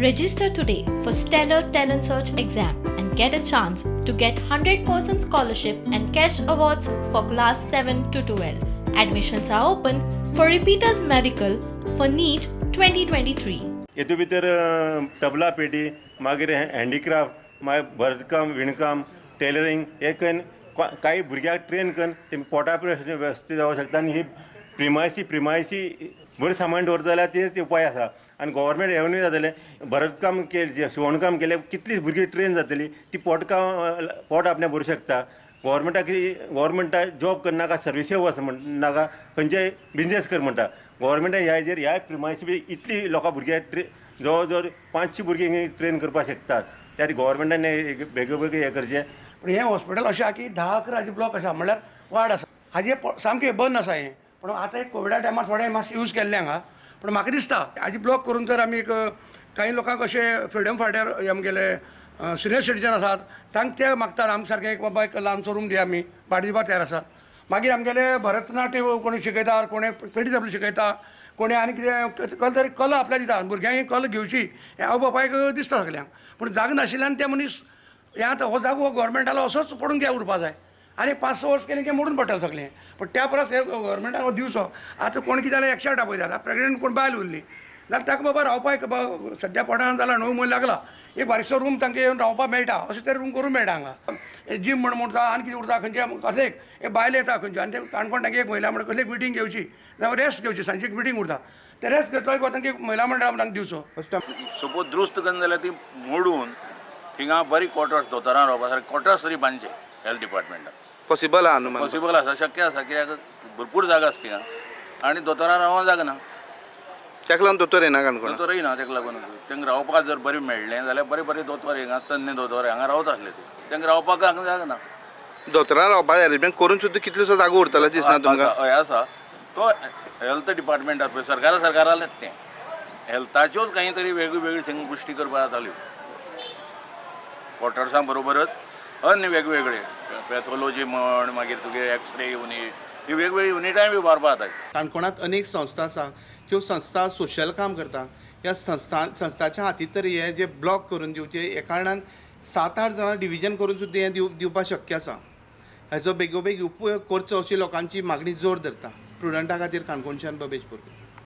Register today for Stellar Talent Search exam and get a chance to get 100% scholarship and cash awards for class 7 to 12. Admissions are open for repeaters medical for NEET 2023. हेतू भितर तबला पेटी, मागीर handicraft, मागीर भरतकाम, विणकाम, tailoring हे करून कांय भुरग्यांक ट्रेन करून तेमी पोटा वेवस्थीत जावंक शकता. आनी ही प्रिमायसी बरें सामान दवरता जाल्यार ते उपाय आसा. आनी गव्हर्मेंट रेवन्यू जातलें. भरतकाम केलें, शिवणकाम केलें, कितली भुरगीं ट्रेन जातली, ती पोटकाम पोट आपणें भरूं शकता. गव्हर्मेंटाक गव्हर्मेंटाक जॉब करनाका, सर्विसे वच म्हण नाका, खंयचेय बिजनेस कर म्हणटा. गव्हर्मेंटान ह्या हेजेर ह्या प्रिमायसी बी इतली लोकां भुरग्यांक जवळ जवळ 500 भुरगीं ट्रेन करपाक शकतात. त्या खातीर गव्हर्मेंटान बेगोबेग हें करचें. पूण हें हॉस्पिटल अशें आहा की 10-11 ब्लॉक आसा, म्हणल्यार वार्ड आसा हाजें सामकें बंद आसा हें. पूण आतां एक कोविडा टायमार थोडें मातशें यूज केल्लें हांगा. पूण म्हाका दिसता हाजी ब्लॉक करून जर आमी एक कांय लोकांक अशें फ्रिडम फायटर आमगेले सिनियर सिटीजन आसात तांकां ते मागतात आमकां सारकें एक बाबा एक ल्हानसो रूम दिया, आमी भाडें दिवपाक तयार आसात. मागीर आमगेले भरतनाट्य कोणी शिकयता, कोणी पेटी तबली शिकयता, कोणी आनी कितें कला तरी कला आपल्या दिता. भुरग्यांक कला घेवची हें आवय बापायक दिसता सगल्यांक. पूण जागो नाशिल्ल्यान ते मनीस हें आतां हो जागो हो गव्हर्मेंटालो असोच पडून घे उरपा जाय आनी 5-6 वर्स केलें की मोडून पडटलें सगळें. पूण त्या परस हे गव्हर्मेंटान हो दिवचो. आतां कोण कितें जाल्यार एक्शट आपयता. आतां प्रेग्नंट कोण बायल उरली जाल्यार ताका बाबा रावपाक सद्या पोटान जाल्यार 9 म्हयने लागला, एक बारीकसो रूम तांकां येवन रावपाक मेळटा, अशें तरी रूम करूंक मेळटा हांगा. जीम म्हण उरता आनी कितें उरता, खंयचे कसले एक बायल येता खंयच्यो आनी ते काणकोण तांकां एक महिला म्हणून कसली एक मिटींग घेवची जावं रेस्ट घेवची, सांजची एक मिटींग उरता, ते रेस्ट घेतलो एक तांकां एक महिला मंडळान तांकां दिवचो. सपोज दुरुस्त करून जाल्यार ती मोडून थिंगा बरी क्वॉर्टर्स दोतोरां रावपा सारके क्वॉर्टर्स तरी बांदचे हेल्थ डिपार्टमेंटाक. पॉसिबल आहा अनुमान? पॉसिबल आसा, शक्य आसा, कित्याक भरपूर जागा आसा थिंगा आनी दोतोरां रावोंक जागा ना. ताका लागून दोतोर येना काणकोण? दोतोर येना, ताका लागून तांकां रावपाक जर बरें मेळ्ळें जाल्यार बरे बरे दोतोर हिंगा, तज्ञ दोतोर हांगा रावता आसले, ते तांकां रावपाक हांगा जागा ना. दोतोरां रावपाक अरेंजमेंट करून सुद्दां कितलोसो जागो उरतलो दिसना तुमकां? हय आसा, तो हेल्थ डिपार्टमेंट आसा, सरकारालेंच तें हेल्थाच्योच कांय तरी वेगळी वेगळी थिंग गोश्टी करपाक जाताल्यो. क्वॉर्टर्सां बरोबरच अन्य वेगवेगळे पॅथोलॉजी म्हण, मागीर तुगे एक्सरे युनीट, ही वेगवेगळी युनिटांय बी उबारपा जाता. काणकोणांत अनेक संस्था आसा, त्यो संस्था सोशल काम करता. ह्या संस्थाच्या हातींत तरी हे जे ब्लॉक करून दिवचे, हे कारणान 7-8 जाणां डिविजन करून सुद्दां हें दिवपाक शक्य आसा. हाचो बेगोबेग उपयोग करचो अशी लोकांची मागणी जोर धरता. प्रुडंटा खातीर काणकोणच्यान बबेश बोरकर.